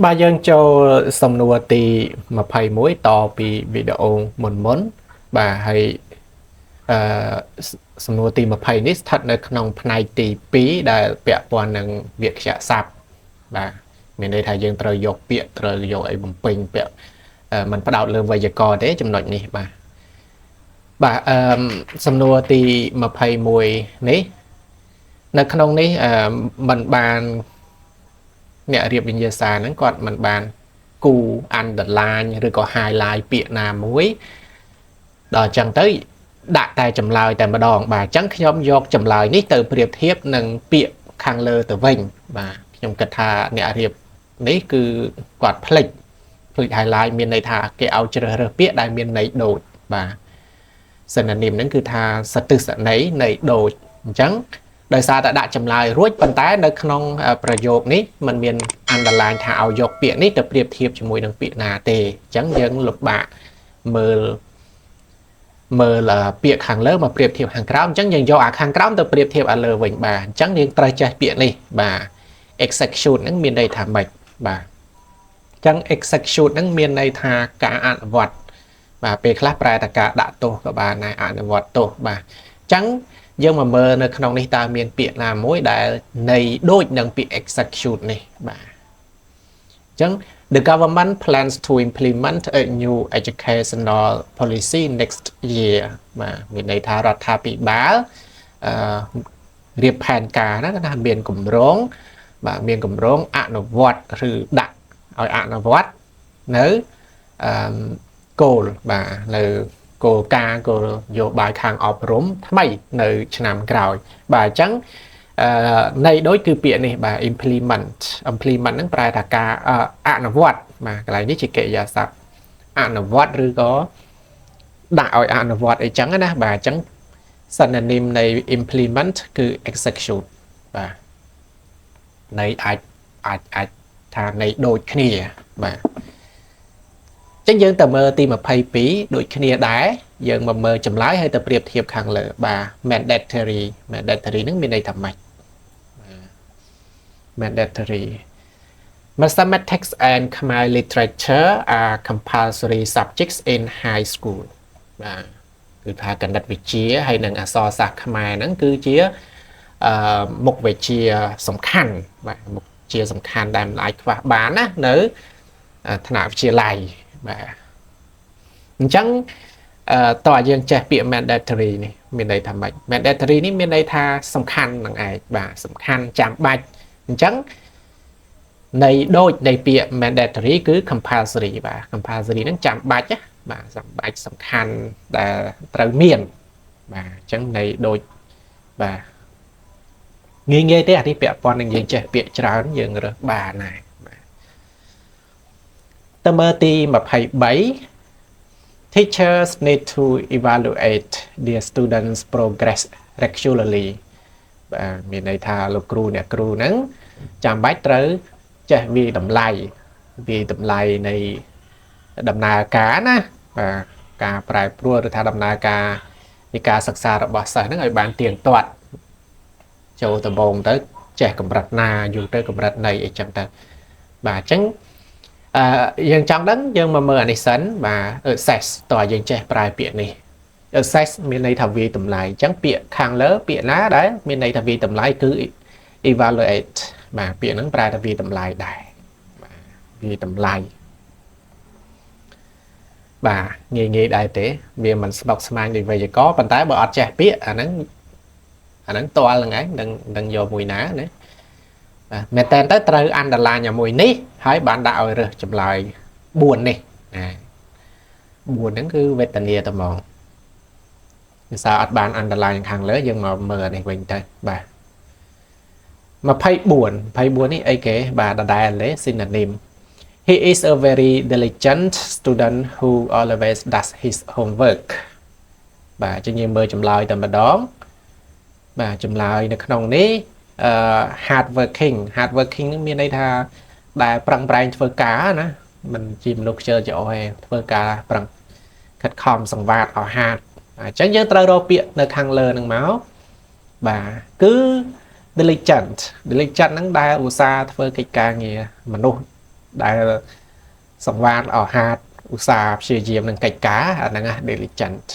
បាទយើងចូលសំណួរទី21តពីវីដេអូមុនមុនបាទហើយអឺសំណួរទី20នេះស្ថិតនៅក្នុងផ្នែកទី2ដែលពាក់ព័ន្ធនឹងវាក្យសព្ទបាទមានន័យថាយើងត្រូវយកពាក្យត្រូវយកអីបំពេញពាក្យមិនផ្ដោតលើវេយ្យាករណ៍ទេចំណុចនេះបាទបាទអឺសំណួរទី21នេះនៅក្នុងនេះអឺมันបានអ្នករៀបវិញ្ញាសាហ្នឹងគាត់មិនបានគូ underline ឬក៏ highlight ពាក្យណាមួយដល់អញ្ចឹងទៅដាក់តែចម្លើយតែម្ដងបាទអញ្ចឹងខ្ញុំយកចម្លើយនេះទៅប្រៀបធៀបនឹងពាក្យខាងលើទៅវិញបាទខ្ញុំគិតថាអ្នករៀបនេះគឺគាត់ភ្លេចភ្លេច highlight មានន័យថាគេឲ្យជ្រើសរើសពាក្យដែលមានន័យដូចបាទ synonym ហ្នឹងគឺថាសទិសន័យនៃដូចអញ្ចឹងដោយសារតែដាក់ចម្លើយរួចប៉ុន្តែនៅក្នុងប្រយោគនេះมันមាន underline ថាឲ្យយកពាក្យនេះទៅប្រៀបធៀបជាមួយនឹងពាក្យណាទេអញ្ចឹងយើងលំបាកមើលមើលពាក្យខាងលើមកប្រៀបធៀបខាងក្រោមអញ្ចឹងយើងយកអាខាងក្រោមទៅប្រៀបធៀបអាលើវិញបាទអញ្ចឹងយើងត្រូវចេះពាក្យនេះបាទ execute ហ្នឹងមានន័យថាម៉េចបាទអញ្ចឹង execute ហ្នឹងមានន័យថាការអនុវត្តបាទពេលខ្លះប្រែថាការដាក់ទោសក៏បានដែរអនុវត្តទោសបាទអញ្ចឹងយើងមកមើលនៅក្នុងនេះតើមានពាក្យណាមួយដែលន័យដូចនឹងពាក្យ execute នេះបាទអញ្ចឹង The government plans to implement a new educational policy next year បាទមានន័យថារដ្ឋាភិបាលអឺរៀបផែនការណាថាមានគម្រោងបាទមានគម្រោងអនុវត្តឬដាក់ឲ្យអនុវត្តនៅអឺគោលបាទនៅគោលការណ៍គោលនយោបាយខាងអប់រំថ្មីនៅឆ្នាំក្រោយបាទអញ្ចឹង អឺន័យដូចគឺពាក្យនេះបាទ implement implement ហ្នឹងប្រែថាការអនុវត្តបាទកន្លែងនេះជាកិរិយាសព្ទអនុវត្តឬក៏ដាក់ឲ្យអនុវត្តអីចឹងណាបាទអញ្ចឹង synonym នៃ implement គឺ execute បាទនៃអាចអាចអាចថានៃដូចគ្នាបាទអញ្ចឹងយើងទៅមើលទី22ដូចគ្នាដែរយើងមកមើលចម្លើយហើយទៅប្រៀបធៀបខាងលើបាទ mandatory mandatory ហ្នឹងមានន័យថាម៉េច mandatory Mathematics and Khmer literature are compulsory subjects in high school បាទគឺថាគណិតវិទ្យាហើយនិងអក្សរសាស្ត្រខ្មែរហ្នឹងគឺជាអឺមុខវិជ្ជាសំខាន់បាទមុខជាសំខាន់ដែលមិនអាចខ្វះបានណានៅថ្នាក់វិទ្យាល័យបាទអញ្ចឹងអឺតើយើងចេះពាក្យ mandatory នេះមានន័យថាម៉េច mandatory នេះមានន័យថាសំខាន់នឹងឯងបាទសំខាន់ចាំបាច់អញ្ចឹងនៃដូចនៃពាក្យ mandatory គឺ compulsory បាទ compulsory ហ្នឹងចាំបាច់ណាបាទចាំបាច់សំខាន់ដែលត្រូវមានបាទអញ្ចឹងនៃដូចបាទងាយងាយទេអានេះពាក់ព័ន្ធនឹងយើងចេះពាក្យច្រើនយើងរើសបានហើយបាទទៅមើលទី23 Teachers need to evaluate their students' progress regularly បាទមានន័យថាលោកគ្រូអ្នកគ្រូហ្នឹងចាំបាច់ត្រូវចេះវាយតម្លៃវាយតម្លៃនៃដំណើរការណាបាទការប្រែប្រួលឬថាដំណើរការនៃការសិក្សារបស់សិស្សហ្នឹងឲ្យបានទៀងទាត់ចូលដំបូងទៅចេះកម្រិតណាយូរទៅកម្រិតណីអីចឹងទៅបាទអញ្ចឹងអឺយើងចង់ដឹងយើងមកមើលអានេះសិនបាទ assess តើយើងចេះប្រើពាក្យនេះ assess មានន័យថាវាយតម្លៃអញ្ចឹងពាក្យខាងលើពាក្យណាដែលមានន័យថាវាយតម្លៃគឺ evaluate បាទពាក្យហ្នឹងប្រែថាវាយតម្លៃដែរបាទវាយតម្លៃបាទងាយងាយដែរទេវាមិនស្មុគស្មាញដូចវេយ្យាករណ៍ប៉ុន្តែបើអត់ចេះពាក្យអាហ្នឹងអាហ្នឹងតល់ហ្នឹងឯងនឹងនឹងយកមួយណាណាបាទមែនតើទៅត្រូវ underline មួយនេះហើយបានដាក់ឲ្យរើសចម្លើយ4នេះណា4ហ្នឹងគឺវេទនាតែហ្មងភាសាអត់បាន underline ខាងលើយើងមកមើលនេះវិញទៅបាទ24 24នេះអីគេបាទដដែលទេ synonym He is a very diligent student who always does his homework បាទចឹងយើងមើលចម្លើយតែម្ដងបាទចម្លើយនៅក្នុងនេះអឺ hard working hard working នឹងមានន័យថាដែលប្រឹងប្រែងធ្វើការណាមិនជាមនុស្សខ្ជិលច្រអូសទេធ្វើការប្រឹងខិតខំសង្វាតអស់ហាតអញ្ចឹងយើងត្រូវរកពាក្យនៅខាងលើនឹងមកបាទគឺ diligent diligent ហ្នឹងដែលឧស្សាហ៍ធ្វើកិច្ចការងារមនុស្ស ដែលសង្វាតអហាតឧស្សាហ៍ព្យាយាមនឹងកិច្ចការអាហ្នឹងណា diligent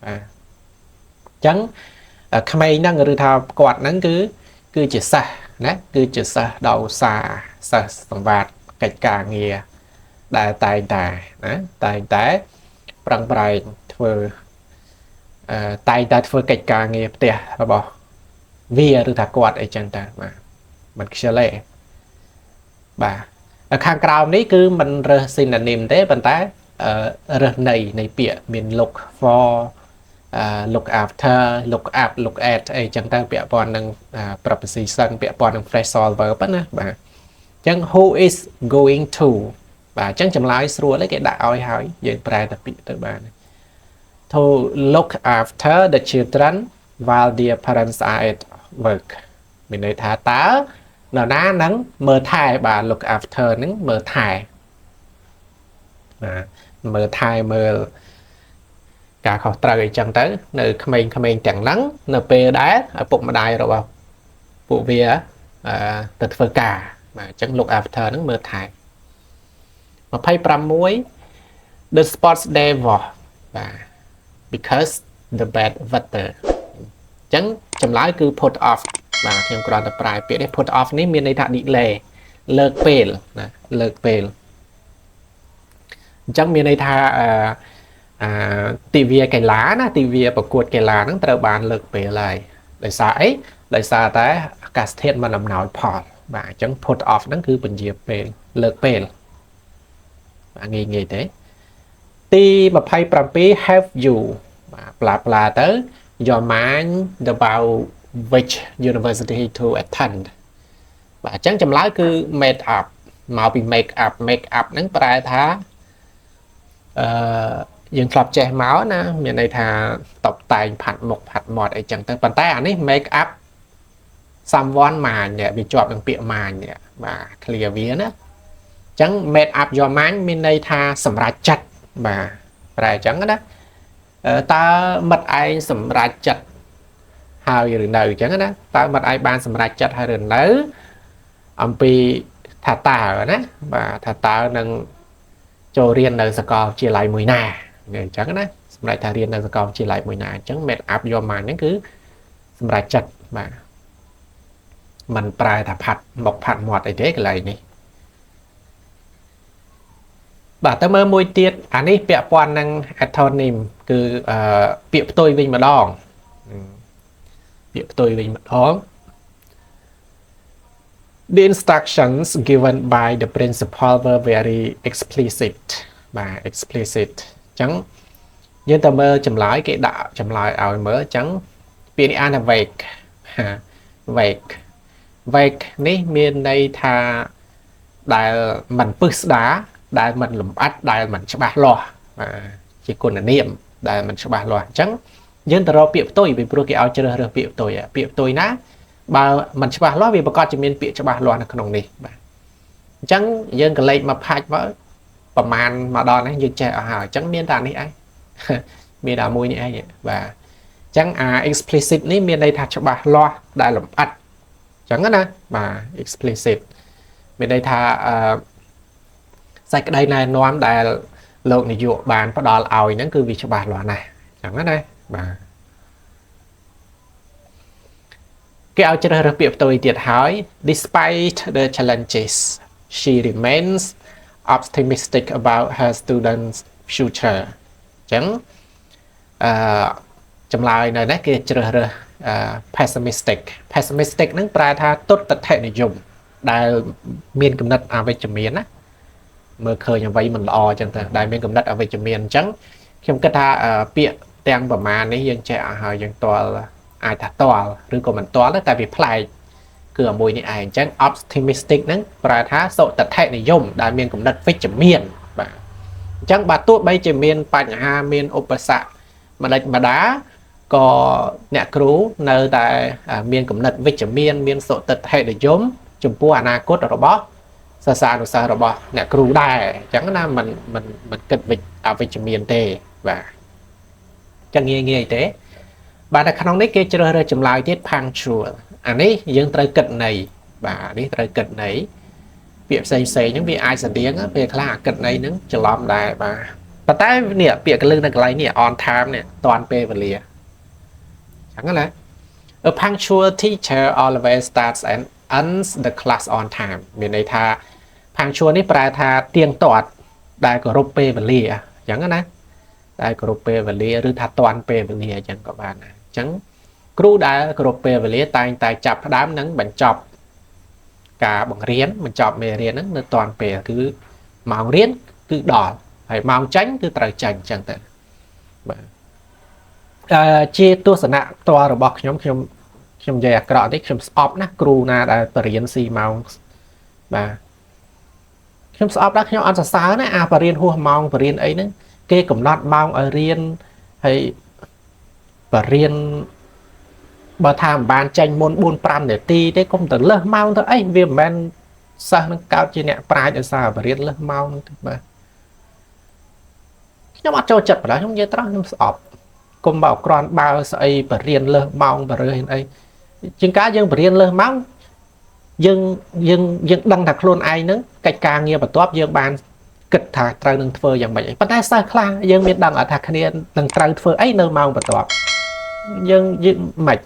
បាទអញ្ចឹងក្មេងហ្នឹងឬថាគាត់ហ្នឹងគឺជាសិស្សណាគឺជាសិស្សដ៏ឧស្សាហ៍សិស្សសង្វាតកិច្ចការងារដែលតែងតែណាតែងតែប្រឹងប្រែងធ្វើតែងតែធ្វើកិច្ចការងារផ្ទះរបស់វាឬថាគាត់អីចឹងទៅបាទមិនខ្ជិលទេបាទខាងក្រោមនេះគឺមិនរើស synonym ទេប៉ុន្តែរើសន័យនៃពាក្យមាន look for look after, look up, look at អីចឹងទៅពាក់ព័ន្ធនឹង preposition ពាក់ព័ន្ធនឹង phrasal verb ណាបាទអញ្ចឹង who is going to បាទអញ្ចឹងចម្លើយស្រួលទេគេដាក់ឲ្យហើយយើងប្រែតែពាក្យទៅបាន to look after the children while their parents are at work មានន័យថាតើនរណានឹងមើលថែបាទ look after នឹងមើលថែបាទមើលថែមើលការខុសត្រូវអីចឹងទៅនៅក្មេងៗទាំងហ្នឹងនៅពេលដែលឪពុកម្ដាយរបស់ពួកវាទៅធ្វើការបាទអញ្ចឹង look after ហ្នឹងមើលថែ26 The sports day was បាទ because the bad weather អញ្ចឹងចម្លើយគឺ put off បាទខ្ញុំគ្រាន់តែប្រែពាក្យនេះ put off នេះមានន័យថា delay លើកពេលណាលើកពេលអញ្ចឹងមានន័យថាអឺអាទិវាកីឡាណាទិវាប្រកួតកីឡាហ្នឹងត្រូវបានលើកពេលហើយដោយសារអីដោយសារតែអាកាសធាតុមិនអំណោយផលបាទអញ្ចឹង put off ហ្នឹងគឺពន្យាពេលលើកពេលបាទងាយងាយទេទី27 have you បាទប្លាប្លាទៅ your mind about which university to attend បាទអញ្ចឹងចម្លើយគឺ made up មកពី make up make up ហ្នឹងប្រែថាអឺយើងធ្លាប់ចេះមកណាមានន័យថាតបតែងផាត់មុខផាត់មាត់អីចឹងទៅប៉ុន្តែអានេះ make up someone mind នេះវាជាប់នឹងពាក្យ mind នេះបាទ clear វាណាអញ្ចឹង made up your mind មានន័យថាសម្រេចចិត្តបាទប្រែអញ្ចឹងណាតើមិត្តឯងសម្រេចចិត្តហើយឬនៅអញ្ចឹងណាតើមិត្តឯងបានសម្រេចចិត្តហើយឬនៅអំពីថាតើណាបាទថាតើនឹងចូលរៀននៅសាកលវិទ្យាល័យមួយណាអញ្ចឹងណាសម្រាប់ថារៀននៅសាកលវិទ្យាល័យមួយណាអញ្ចឹង made up your mind ហ្នឹងគឺសម្រាប់ចិត្តបាទมันប្រែថាផាត់មុខផាត់មាត់អីទេកន្លែងនេះបាទទៅមើលមួយទៀតអានេះពាក់ព័ន្ធនឹង antonym គឺពាក្យផ្ទុយវិញម្ដងពាក្យផ្ទុយវិញម្ដង The instructions given by the principal were very explicit បាទ explicit អញ្ចឹងយើងទៅមើលចម្លើយគេដាក់ចម្លើយឲ្យមើលអញ្ចឹងពាក្យនេះអានថា vague vague vague នេះមានន័យថាដែលមិនពឹស្ដាដែលមិនលម្អិតដែលមិនច្បាស់លាស់បាទជាគុណនាមដែលមិនច្បាស់លាស់អញ្ចឹងយើងទៅរកពាក្យផ្ទុយពីព្រោះគេឲ្យជ្រើសរើសពាក្យផ្ទុយពាក្យផ្ទុយណាបើមិនច្បាស់លាស់វាប្រកាសជាមានពាក្យច្បាស់លាស់នៅក្នុងនេះបាទអញ្ចឹងយើងក៏លេខមកផាច់មកប្រមាណមកដល់នេះយើងចេះអស់ហើយអញ្ចឹងមានតែនេះឯងមានតែមួយនេះឯងបាទអញ្ចឹងអា explicit នេះមានន័យថាច្បាស់លាស់ដែលលម្អិតអញ្ចឹងណាបាទ explicit មានន័យថាអឺសេចក្តីណែនាំដែលលោកនាយកបានផ្ដល់ឲ្យហ្នឹងគឺវាច្បាស់លាស់ណាស់អញ្ចឹងណាបាទគេឲ្យជ្រើសរើសពាក្យផ្ទុយទៀតហើយ Despite the challenges, she remains optimistic about her students' future. អញ្ចឹងអឺចម្លើយនៅនេះគេជ្រើសរើស pessimistic pessimistic ហ្នឹងប្រែថាទុតិធនិយមដែលមានគំនិតអវិជ្ជមានណាមើលឃើញអ្វីមិនល្អអញ្ចឹងទៅដែលមានគំនិតអវិជ្ជមានអញ្ចឹងខ្ញុំគិតថាពាក្យទាំងប្រមាណនេះយើងចេះឲ្យហើយយើងតល់អាចថាតល់ឬក៏មិនតល់តែវាប្លែកគឺអាមួយនេះឯងអញ្ចឹង optimistic ហ្នឹងប្រែថាសុទិដ្ឋិនិយមដែលមានគំនិតវិជ្ជមានបាទអញ្ចឹងបើទោះបីជាមានបញ្ហាមានឧបសគ្គម្ដេចម្ដាក៏អ្នកគ្រូនៅតែមានគំនិតវិជ្ជមានមានសុទិដ្ឋិនិយមចំពោះអនាគតរបស់សិស្សានុសិស្សរបស់អ្នកគ្រូដែរអញ្ចឹងណាមិនមិនមិនគិតវិអវិជ្ជមានទេបាទចឹងងាយងាយទេបាទនៅក្នុងនេះគេជ្រើសរើសចម្លើយទៀត punctual អានេះយើងត្រូវគិតន័យបាទនេះត្រូវគិតន័យ ពាក្យផ្សេងផ្សេងហ្នឹងវាអាចស្តៀងពេលខ្លះអាគិតន័យហ្នឹងច្រឡំដែរបាទប៉ុន្តែនេះពាក្យកលឹះនៅកន្លែងនេះ on time នេះតាន់ពេលវេលាចឹងណា A punctual teacher always starts and ends the class on time មានន័យថា punctual នេះប្រែថាទៀងទាត់ដែលគោរពពេលវេលាអញ្ចឹងណាដែលគោរពពេលវេលាឬថាតាន់ពេលវេលាអញ្ចឹងក៏បានដែរអញ្ចឹងគ្រូដែលគោរពពេលវេលាតែងតែចាប់ផ្ដើមនិងបញ្ចប់ការបង្រៀនបញ្ចប់មេរៀនហ្នឹងនៅតាន់ពេលគឺម៉ោងរៀនគឺដល់ហើយម៉ោងចេញគឺត្រូវចេញអញ្ចឹងទៅបាទអឺជាទស្សនៈផ្ទាល់របស់ខ្ញុំខ្ញុំខ្ញុំនិយាយអាក្រក់តិចខ្ញុំស្អប់ណាស់គ្រូណាដែលបរៀនស៊ីម៉ោងបាទខ្ញុំស្អប់ដែរខ្ញុំអត់សរសើរណាអាបរៀនហួសម៉ោងបរៀនអីហ្នឹងគេកំណត់ម៉ោងឲ្យរៀនហើយបរៀនបើថាមិនបានចេញមុន4 5នាទីទេកុំទៅលើសម៉ោងទៅអីវាមិនមែនសិស្សនឹងកើតជាអ្នកប្រាជ្ញឲ្យសារបរៀនលើសម៉ោងហ្នឹងទេបាទខ្ញុំអត់ចូលចិត្តបណ្ដោយខ្ញុំនិយាយត្រង់ខ្ញុំស្អប់កុំបើក្រាន់បើស្អីបរៀនលើសម៉ោងបរៀនអីជាងការយើងបរៀនលើសម៉ោងយើងយើងយើងដឹងថាខ្លួនឯងហ្នឹងកិច្ចការងារបន្ទាប់យើងបានគិតថាត្រូវនឹងធ្វើយ៉ាងម៉េចអីប៉ុន្តែសិស្សខ្លះយើងមានដឹងអត់ថាគ្នានឹងត្រូវធ្វើអីនៅម៉ោងបន្ទាប់យើងយើងមិន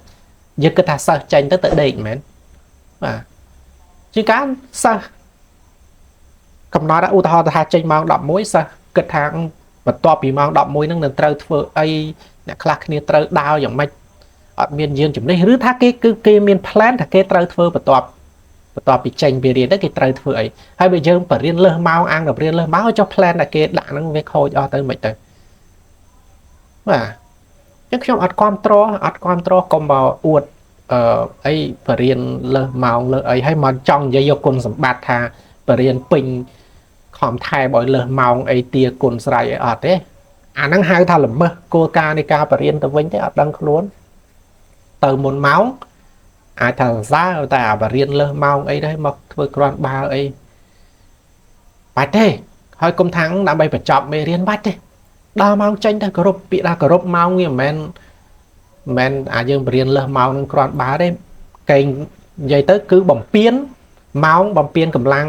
យើងគិតថាសិស្សចេញទៅទៅដេកមែនបាទជាការសិស្សកំណត់ឧទាហរណ៍ថាចេញម៉ោង11សិស្សគិតថាបន្ទាប់ពីម៉ោង11ហ្នឹងនឹងត្រូវធ្វើអីអ្នកខ្លះគ្នាត្រូវដើរយ៉ាងម៉េចអត់មានយានជំនិះឬថាគេគឺគេមាន plan ថាគេត្រូវធ្វើបន្ទាប់បន្ទាប់ពីចេញពីរៀនទៅគេត្រូវធ្វើអីហើយបើយើងបរៀនលើសម៉ោងអាងដល់រៀនលើសម៉ោងចុះ plan ដែលគេដាក់ហ្នឹងវាខូចអស់ទៅមិនទៅបាទអញ្ចឹងខ្ញុំអត់គ្រប់ត្រអត់គ្រប់ត្រកុំមកអួតអឺអីបរៀនលើសម៉ោងលើសអីហើយមកចង់និយាយយកគុណសម្បត្តិថាបរៀនពេញខំថែបឲ្យលើសម៉ោងអីទាគុណស្រ័យអីអត់ទេអាហ្នឹងហៅថាល្មើសគោលការណ៍នៃការបរៀនទៅវិញទេអត់ដឹងខ្លួនទៅមុនម៉ោងអាចថាសរសើរតែអាបរៀនលើសម៉ោងអីដែរមកធ្វើគ្រាន់បើអីបាច់ទេហើយកុំថាំងដើម្បីបញ្ចប់មេរៀនបាច់ទេដល់ម៉ោងចេញទៅគោរពពាក្យថាគោរពម៉ោងវាមិនមែនមិនមែនអាយើងបរៀនលើសម៉ោងនឹងគ្រាន់បើទេកេងនិយាយទៅគឺបំពេញម៉ោងបំពេញកម្លាំង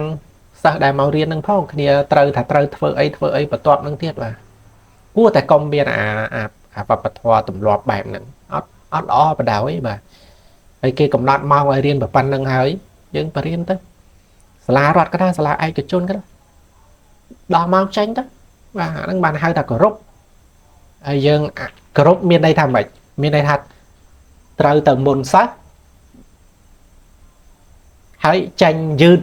សិស្សដែលមករៀននឹងផងគ្នាត្រូវថាត្រូវធ្វើអីធ្វើអីបន្ទាប់នឹងទៀតបាទគួរតែកុំមានអាអាអាវប្បធម៌ទម្លាប់បែបហ្នឹងអត់អត់ល្អបដ ாய் បាទហើយគេកំណត់ម៉ោងឲ្យរៀនប៉ុណ្្នឹងហើយយើងបរៀនទៅសាលារដ្ឋក៏ដែរសាលាឯកជនក៏ដែរដល់ម៉ោងចេញទៅបាទហ្នឹងបានហៅថាគោរពហើយយើងគោរពមានន័យថាម៉េចមានន័យថាត្រូវទៅមុនសិស្សហើយចេញយឺត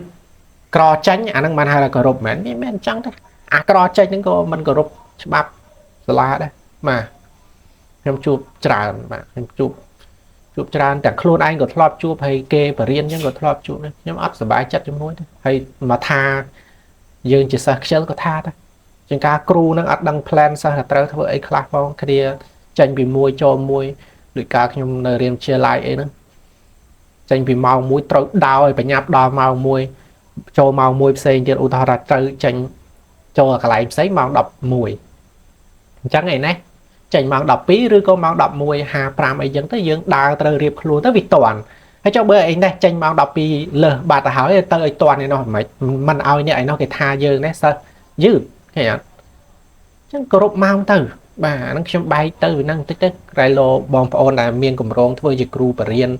ក្រចេញអាហ្នឹងបានហៅថាគោរពមែនមិនមែនអញ្ចឹងទេអាក្រចេញហ្នឹងក៏មិនគោរពច្បាប់សាលាដែរបាទខ្ញុំជួបច្រើនបាទខ្ញុំជួបជួបច្រើនតែខ្លួនឯងក៏ធ្លាប់ជួបហើយគេបរៀនអញ្ចឹងក៏ធ្លាប់ជួបដែរខ្ញុំអត់សប្បាយចិត្តជាមួយទេហើយមកថាយើងជាសិស្សខ្ជិលក៏ថាដែរជាងការគ្រូនឹងអត់ដឹង plan សិស្សថាត្រូវធ្វើអីខ្លះផងគ្នាចេញពីមួយចូលមួយដូចកាលខ្ញុំនៅរៀនវិទ្យាល័យអីហ្នឹងចេញពីម៉ោង1ត្រូវដើរឲ្យបញ្ញាប់ដល់ម៉ោង1ចូលម៉ោង1ផ្សេងទៀតឧទាហរណ៍ថាត្រូវចេញចូលកន្លែងផ្សេងម៉ោង11អញ្ចឹងឯនេះចេញម៉ោង12ឬក៏ម៉ោង11:55អីចឹងទៅយើងដើរត្រូវរៀបខ្លួនទៅវាតាន់ហើយចុះបើឯនេះចេញម៉ោង12លើសបាត់ទៅហើយទៅឲ្យតាន់ឯនោះមិនមិនឲ្យអ្នកឯនោះគេថាយើងនេះសិស្សយឺតឃើញអត់ចឹងគោរពម៉ោងទៅបាទអាហ្នឹងខ្ញុំបែកទៅហ្នឹងបន្តិចទៅក្រែលោបងប្អូនដែលមានកម្រងធ្វើជាគ្រូបរៀន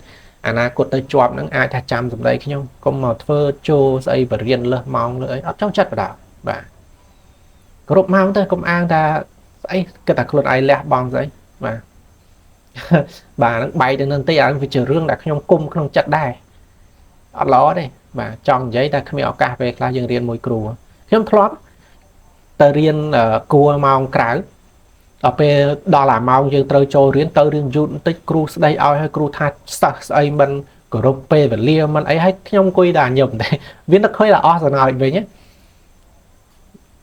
អនាគតទៅជាប់ហ្នឹងអាចថាចាំសម្ដីខ្ញុំកុំមកធ្វើចូលស្អីបរៀនលើសម៉ោងលើអីអត់ចង់ចិត្តបដាបាទគោរពម៉ោងទៅកុំអាងថាស្អីគិតថាខ្លួនឯងលះបង់ស្អីបាទបាទហ្នឹងបែកទៅនឹងតិចអាហ្នឹងវាជារឿងដែលខ្ញុំគុំក្នុងចិត្តដែរអត់ល្អទេបាទចង់និយាយតែគ្មានឱកាសពេលខ្លះយើងរៀនមួយគ្រូខ្ញុំធ្លាប់ទៅរៀនគួរម៉ោងក្រៅដល់ពេលដល់អាម៉ោងយើងត្រូវចូលរៀនទៅរៀនយូរបន្តិចគ្រូស្ដីឲ្យឲ្យគ្រូថាសិស្សស្អីមិនគោរពពេលវេលាមិនអីឲ្យខ្ញុំអង្គុយតែញឹមតែវានឹកឃើញតែអស់សំណោចវិញ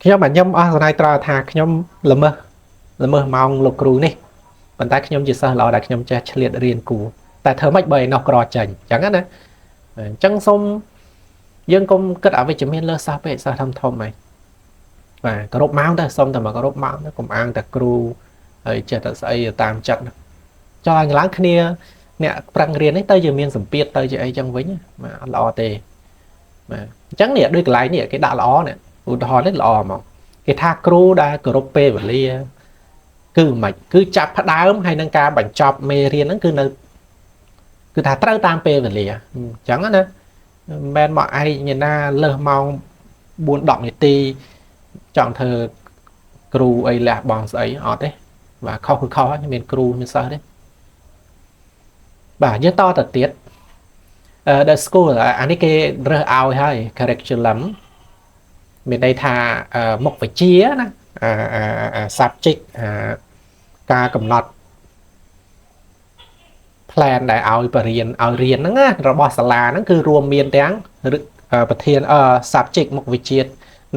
ខ្ញុំអាញឹមអស់សំណោចត្រង់ថាខ្ញុំល្មើសល្មើសម៉ោងលោកគ្រូនេះប៉ុន្តែខ្ញុំជាសិស្សល្អដែលខ្ញុំចេះឆ្លៀតរៀនគួរតែធ្វើម៉េចបើឯនោះក្រចេញអញ្ចឹងណាអញ្ចឹងសូមយើងកុំគិតអវិជ្ជមានលើសិស្សពេកសិស្សធំធំហើយបាទគោរពម៉ោងទៅសុំតែមកគោរពម៉ោងទៅកុំអាងតែគ្រូហើយចេះតែស្អីតាមចិត្តចង់ឡើងគ្នាអ្នកប្រឹងរៀននេះទៅជាមានសម្ពាធទៅជាអីចឹងវិញបាទអត់ល្អទេ បាទអញ្ចឹងនេះដូចកន្លែងនេះគេដាក់ល្អនេះឧទាហរណ៍នេះល្អហ្មងគេថាគ្រូដែលគោរពពេលវេលាគឺមិនគឺចាប់ផ្ដើមហើយនឹងការបញ្ចប់មេរៀនហ្នឹងគឺនៅគឺថាត្រូវតាមពេលវេលាអញ្ចឹងណាមិនមែនមកឯងណាលើសម៉ោង4 10នាទីចង់ធ្វើគ្រូអីលះបង់ស្អីអត់ទេបាទខុសគឺខុសហើយមានគ្រូមានសិស្សទេបាទយើងតទៅទៀត the school អានេះគេរើសឲ្យហើយ curriculum មានន័យថាមុខវិជ្ជាណាអា subject អាការកំណត់ plan ដែលឲ្យបរៀនឲ្យរៀនហ្នឹងណារបស់សាលាហ្នឹងគឺរួមមានទាំងប្រធាន subject មុខវិជ្ជា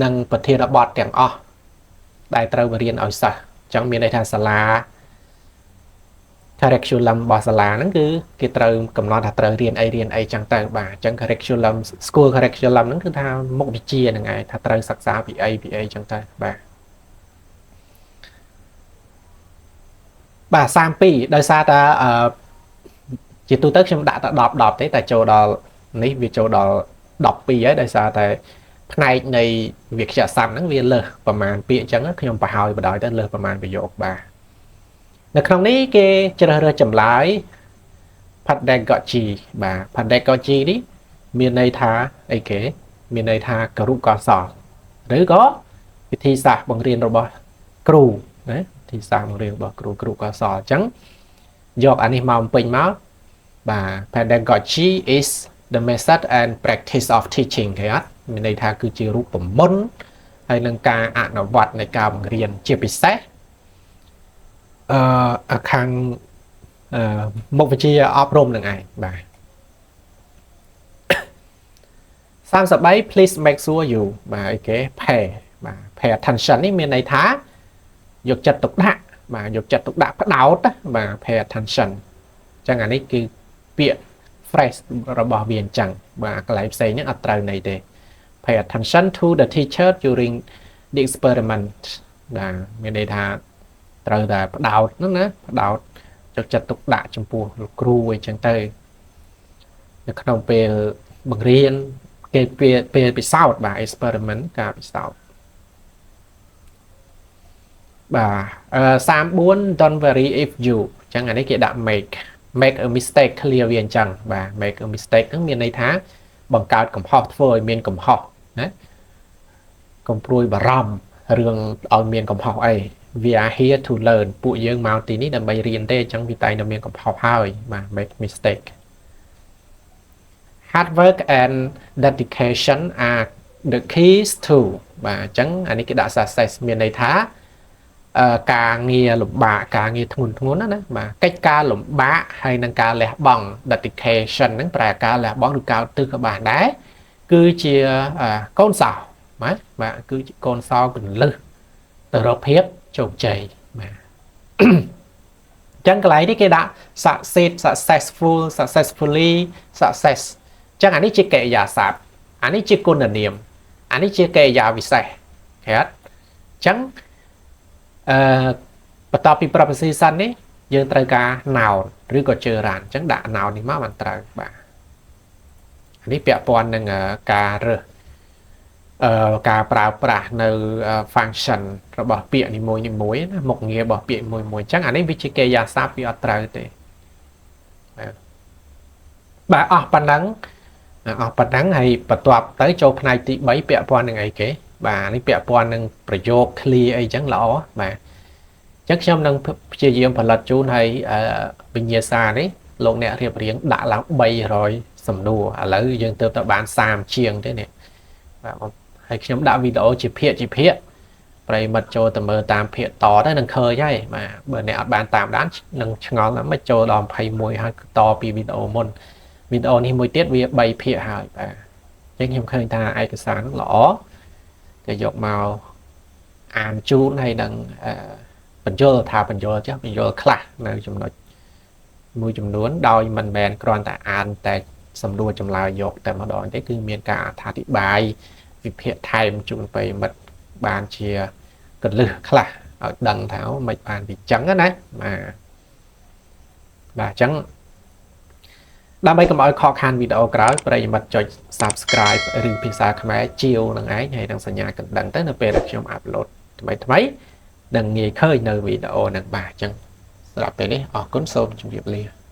និងប្រធានបទទាំងអស់ដែលត្រូវបរៀនឲ្យសិស្សអញ្ចឹងមានន័យថាសាលា curriculum របស់សាលាហ្នឹងគឺគេត្រូវកំណត់ថាត្រូវរៀនអីរៀនអីចឹងទៅបាទអញ្ចឹង curriculum school curriculum ហ្នឹងគឺថាមុខវិជ្ជាហ្នឹងឯងថាត្រូវសិក្សាពីអីពីអីចឹងទៅបាទបាទ32ដោយសារតែអឺជាទូទៅខ្ញុំដាក់តែ10 10ទេតែចូលដល់នេះវាចូលដល់12ហើយដោយសារតែផ្នែកនៃវិទ្យាសាស្ត្រហ្នឹងវាលើសប្រមាណពាក្យអញ្ចឹងខ្ញុំប្រហើយបដ ாய் ទៅលើសប្រមាណប្រយោគបាទនៅក្នុងនេះគេជ្រើសរើសចម្លើយ pedagogy បាទ pedagogy នេះមានន័យថាអីគេមានន័យថាគរុកោសលឬក៏វិធីសាស្ត្របង្រៀនរបស់គ្រូណាវិធីសាស្ត្របង្រៀនរបស់គ្រូគ្រូកោសលអញ្ចឹងយកអានេះមកបំពេញមកបាទ pedagogy is the method and practice of teaching គេអត់មានន័យថាគឺជារូបមន្តហើយនឹងការអនុវត្តនៃការបង្រៀនជាពិសេសអឺខាងមុខវិជ្ជាអប់រំនឹងឯងបាទ33 please make sure you បាទអីគេ pay បាទ pay attention នេះមានន័យថាយកចិត្តទុកដាក់បាទយកចិត្តទុកដាក់ផ្ដោតបាទ pay attention អញ្ចឹងអានេះគឺពាក្យ phrase របស់វាអញ្ចឹងបាទកន្លែងផ្សេងហ្នឹងអត់ត្រូវន័យទេ pay attention to the teacher during the experiment បាទមានន័យថាត្រូវតែផ្ដោតហ្នឹងណាផ្ដោតយកចិត្តទុកដាក់ចំពោះលោកគ្រូអីចឹងទៅនៅក្នុងពេលបង្រៀនគេពេលពេលពិសោធន៍បាទ experiment ការពិសោធន៍បាទ34 don't worry if you អញ្ចឹងអានេះគេដាក់ make make a mistake clear វាអញ្ចឹងបាទ make a mistake ហ្នឹងមានន័យថាបង្កើតកំហុសធ្វើឲ្យមានកំហុសណាកុំព្រួយបារម្ភរឿងឲ្យមានកំហុសអី we are here to learn ពួកយើងមកទីនេះដើម្បីរៀនទេអញ្ចឹងវាតែងតែមានកំហុសហើយបាទ make mistake hard work and dedication are the keys to បាទអញ្ចឹងអានេះគេដាក់ success មានន័យថាការងារលំបាកការងារធ្ងន់ធ្ងរណាណាបាទកិច្ចការលំបាកហើយនឹងការលះបង់ dedication ហ្នឹងប្រែការលះបង់ឬការទិសក៏បានដែរគឺជាកូនសោបាទបាទគឺជាកូនសោកលឹះទៅរកភាពជោគជ័យបាទចឹងកន្លែងនេះគេដាក់ succeed successful successfully success ចឹងអានេះជាកិរិយាសព្ទអានេះជាគុណនាមអានេះជាកិរិយាវិសេសគេអត់ចឹងអឺបន្ទាប់ពី preposition នេះយើងត្រូវការ noun ឬក៏ gerund អញ្ចឹងដាក់ noun នេះមកបានត្រូវបាទនេះពាក់ព័ន្ធនឹងការរើសអឺការប្រើប្រាស់នៅ function របស់ពាក្យនីមួយនីមួយណាមុខងាររបស់ពាក្យមួយមួយអញ្ចឹងអានេះវាជាកិរិយាសព្ទវាអត់ត្រូវទេបាទបាទអស់ប៉ុណ្ណឹងអស់ប៉ុណ្ណឹងហើយបន្ទាប់ទៅចូលផ្នែកទី3ពាក់ព័ន្ធនឹងអីគេបាទនេះពាក់ព័ន្ធនឹងប្រយោគ clear អីចឹងល្អបាទអញ្ចឹងខ្ញុំនឹងព្យាយាមផលិតជូនឲ្យវិញ្ញាសានេះលោកអ្នករៀបរៀងដាក់ឡើង300សំណួរឥឡូវយើងទើបតែបាន30ជាងទេនេះបាទហើយខ្ញុំដាក់វីដេអូជាភាគជាភាគប្រិមិត្តចូលទៅមើលតាមភាគតទៅនឹងឃើញហើយបាទបើអ្នកអត់បានតាមដាននឹងឆ្ងល់ណាស់មិនចូលដល់21ហើយតពីវីដេអូមុនវីដេអូនេះមួយទៀតវា3ភាគហើយបាទអញ្ចឹងខ្ញុំឃើញថាឯកសារហ្នឹងល្អគេយកមកអានជូនហើយនឹងបញ្យលថាបញ្យលចាស់បញ្យលខ្លះនៅចំណុចមួយចំនួនដោយមិនមែនគ្រាន់តែអានតែសំដួលចម្លើយយកតែម្ដងទេគឺមានការអត្ថាធិប្បាយវិភាគថែមជូនប្រិមិត្តបានជាកលឹះខ្លះឲ្យដឹងថាមិនបានពីចឹងណាបាទបាទអញ្ចឹង ដើម្បីកុំឲ្យខកខានវីដេអូក្រោយប្រិយមិត្តចុច Subscribe ឬភាសាខ្មែរជាវនឹងឯងហើយនឹងសញ្ញាកណ្ដឹងទៅនៅពេលដែលខ្ញុំ upload ថ្មីថ្មីនឹងងាយឃើញនៅវីដេអូនឹងបាទអញ្ចឹងសម្រាប់ពេលនេះអរគុណសូមជម្រាបលា។